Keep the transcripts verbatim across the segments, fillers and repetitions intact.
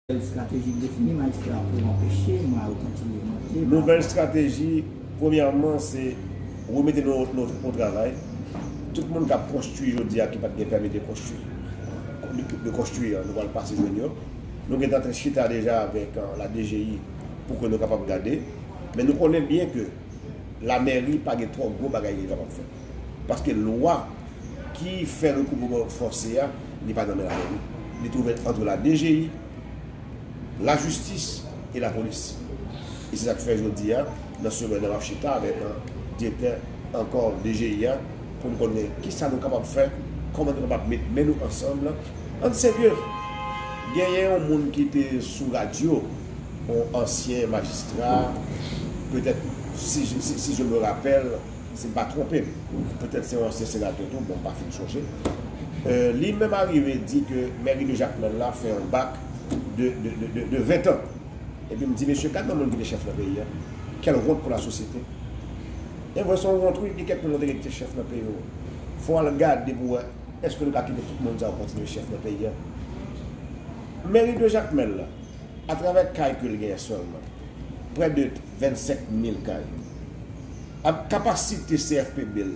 nouvèl estrateji k defini majistra pou anpeche mwa yo kontinye monte. Nouvèl estrateji, premyèman, se remete nou o travay. Tout moun k ap konstwi jodi a ki pa t gen pèmi de konstwi, de, de konstwi an, nou pral pase jwenn yo. Nou gentan chita deja avèk la D G I pou ke nou kapab gade. Men nou konnen byen ke lamèri pa gen twò gwo bagay li kapab fè. Paske lwa ki fè regroupman fòse a, li pa nan men lamèri. Li twouve l ant la D G I, lajistis e lapolis. E se sa k fè jodi a, nan semèn nan, m ap chita avèk direktè ankò D G I a pou m konnen kisa nou kapab fè, kòman nou kapab met men nou ansanm. Ann serye, genyen yon moun ki te sou radyo, yon ansyen majistra, petèt, si, si, si je me rappelle, si m pa twonpe m, petèt se yon ansyen senatè tou, bon, m pa fin sonje. Li menm arive di ke mèri de Jakmèl la fè yon bak de, de, de, de, de ven tan. Epi m di, mesye, gad nan moun ki te chèf nan peyi a. Quelle honte pour la société. E vre, se yon wont, wi, gen kèk moun ki te chèf nan peyi yo. Fò w al gade pou w wè, èske nou ka kite tout moun sa yo kontinye chèf nan peyi a. Mèri de Jakmèl la, atravè kay ke l genyen sèlman, prè de vennsenk mil kay, ak kapasite C F P B l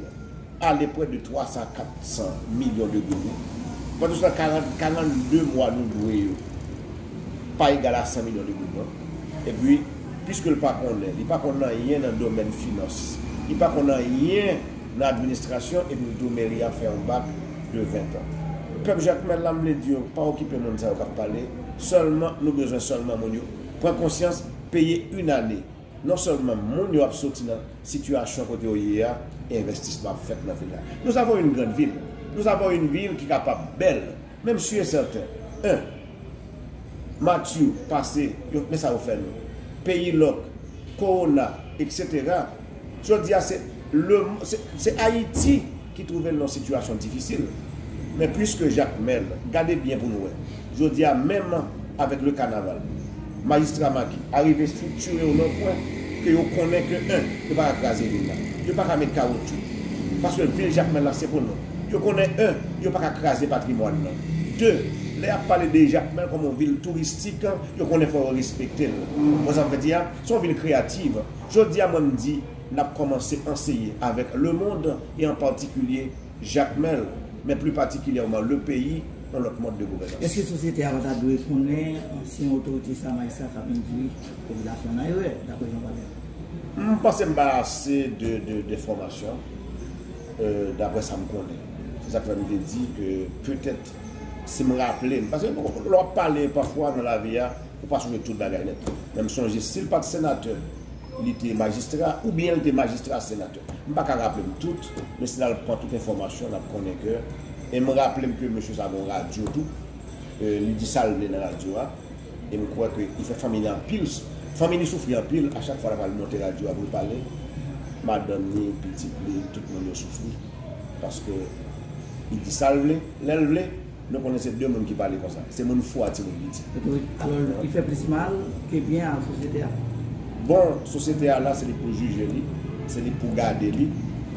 ale prè de twa san a kat san milyon de goud. Pandan se tan, karant, karannde mwa nou dwe yo pa egal a san milyon de goud, non. Epi, piske l pa konnen, li pa konn anyen nan domèn finans, li pa konn anyen nan administrasyon, epi l di w mèri a fè yon bak de ven tan. Pèp Jakmèl la, m vle di yo, pa okipe moun sa yo k ap pale. Sèlman, nou bezwen sèlman moun yo pran konsyans, peye yon ane. Non sèlman moun yo ap soti nan sitiyasyon kote yo ye a, e envestisman ap fèt nan vil la. Nous avons une grande ville. Nous avons une ville ki kapab bèl. Men m si e sèten, en, Matthew pase, yo, men sa yo fè nou. Peyi lòk, kowona, etsetera. Jodi a, se le, se, se Ayiti ki twouve l nan yon sitiyasyon difisil. Men piske Jakmèl, gade byen pou nou wè, jodi a, menm avèk le kanaval, majistra Maki arive estriktire yo nan pwen ke yo konnen ke, en, yo pa ka kraze vil la, yo pa ka met kawotchou, paske vil Jakmèl la se pou nou. Yo konnen, en, yo pa ka kraze patrimwàn nan. De, lè y ap pale de Jakmèl kòm yon vil touristik, yo konnen fò yo respekte l. Mwen sa m vle di a, se yon vil kreyativ. Jodi a, mwen m di, n ap kòmanse anseye avèk lemonn e an patikilye Jakmèl, men pli patikilyèman le peyi, yon lòt mòd de gouvènans. Èske sosyete a pa ta dwe konnen ansyen otorite sa, majistra sa, vin diri popilasyon an nan erè, daprè jan w pale a? M panse m bay ase de, de, de enfòmasyon, euh, daprè sa m konnen. Se sa k fè m te di ke petèt, si m raple m, paske lè w ap pale pafwa nan lavi a, ou pa sonje tout bagay nèt. Men m sonje, si l pa t senatè, li te majistra, oubyen l te majistra senatè. M pa ka raple m tout, men si n al pran tout enfòmasyon, n ap konnen ke, e m raple m ke mesye sa gen yon radyo tou, euh, li di sa l vle nan radyo a, e m kwè ke li fè fanmi li anpil, fanmi li soufri anpil, a chak fwa l ap al monte radyo a pou l pale, madanm li, pitit li, tout moun yo soufri, paske li di sa l vle, lè l vle, nou konnen se de moun ki pale konsa. Se moun fou a timoun piti. Alò, li fè plis mal ke byen a sosyete a. Bon, sosyete a la, se li pou jije li, se li pou gade li.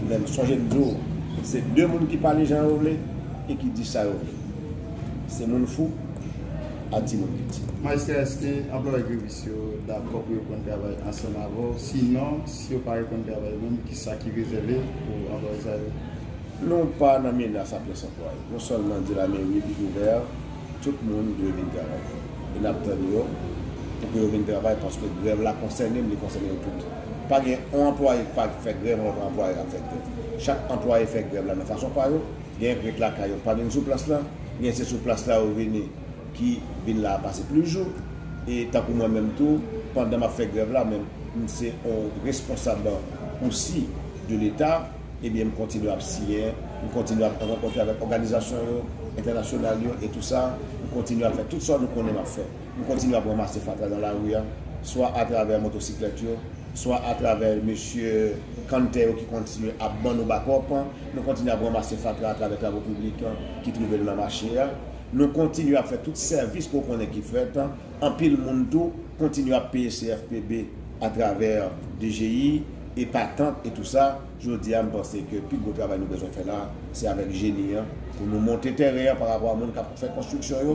Men sonje m di w, se de moun ki pale jan yo vle e ki di sa yo vle. Se moun fou a timoun piti. Majistra, èske anplwaye grevis yo dakò pou yo pran travay ansanm avè w? Sinon, si yo pa reprann travay menm, kisa ki rezève pou anplwaye sa yo? Nou pa nan menas a pyès anplwaye. Nou sèlman di lameri li ouvè, tout moun dwe vin travay. E n ap tann yo pou ke yo vin travay, paske grèv la konsène m, li konsène yo tout. Pa gen yon anplwaye k pa fè grèv, yon lòt anplwaye k ap fè grèv. Chak anplwaye fè grèv la nan fason pa yo. Gen k ret lakay yo pa vin sou plas la. Gen se sou plas la yo vini ki vin la pase plis jou. E tankou mwen menm tou, pandan m ap fè grèv la, men m se yon responsab osi de Leta, ebyen m kontinye ap siyen, m kontinye ap rankontre avèk òganizasyon yo, entènasyonal yo e tou sa, m kontinye ap fè tout sa nou konnen m ap fè. M kontinye ap ranmase fatra nan lari a, swa atravè motosiklèt yo, swa atravè mesye kanntè yo ki kontinye ap ban nou bakòp, nou kontinye ap ranmase fatra atravè travo piblik ki twouve l nan mache a. Nou kontinye ap fè tout sèvis ke w konnen ki fèt. Anpil moun tou kontinye ap peye C F P B atravè D G I e patant e tou sa. Jodi a, m panse ke pi gwo travay nou bezwen fè la, se avèk jeni an, pou nou monte teren an pa rapò a moun k ap fè konstriksyon yo,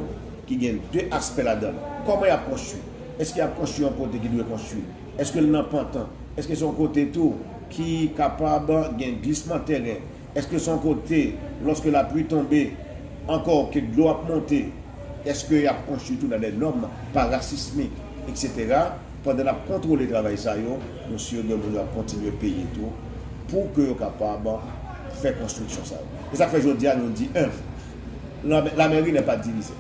ki gen de aspè ladan l. Kòman y ap konstwi? Èske y ap konstwi yon kote ki dwe konstwi? Èske l nan pantan? Èske se yon kote tou ki kapab gen glisman teren? Èske se yon kote, lòske lapli tonbe, ankò ke dlo ap monte, èske y ap konstwi tou nan de nòm parasismik, etsetera? Pandan n ap kontwole travay sa yo, nou si gen moun yo ap kontinye peye tou pou ke yo kapab fè konstriksyon sa yo. E sa k fè jodi a nou di, en, la, la mairie n'est pas divisée.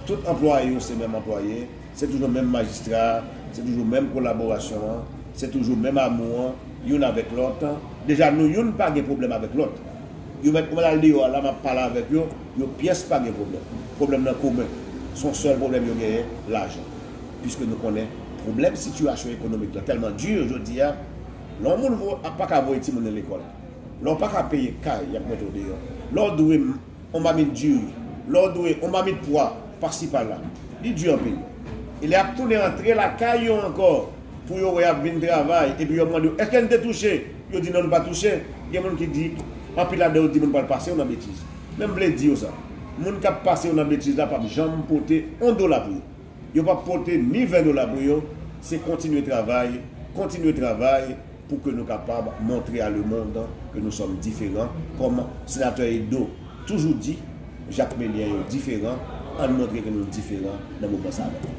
Tout anplwaye yo se menm anplwaye, se toujou menm majistra, se toujou menm kolaborasyon an, se toujou menm amou an, youn avèk lòt. Deja nou youn pa gen pwoblèm avèk lòt. Yo mèt, ou mèt al deyò a la, m ap pale avèk yo, yo pyès pa gen pwoblèm. Pwoblèm nan komen. Se yon sèl pwoblèm yo genyen, lajan. Piske nou konnen pwoblèm sitiyasyon ekonomik la tèlman di jodi a, lè yon moun vo, ap pa ka voye timoun nan lekòl, lè w pa ka peye kay y ap mete w deyò, lè w dwe yon mamit diri, lè w dwe yon mamit pwa pasi pala, li di anpil. E lè y ap tounen antre lakay yo ankò pou yo wè y ap vin travay, epi yo mande yo, èske n te touche? Yo di non, n pa touche. Gen moun ki di, anpil ladan yo di moun pral pase yo nan betiz. Men m vle di yo sa, moun k ap pase yo nan betiz la p ap janm pote yon dola pou yo. Yo p ap pote ni ven dola pou yo. Se kontinye travay, kontinye travay pou ke nou kapab montre a le monde que nous sommes différents. Kòm senatè Edo toujou di, Jakmelyen yo diferan, ann montre ke nou diferan nan moman sa a.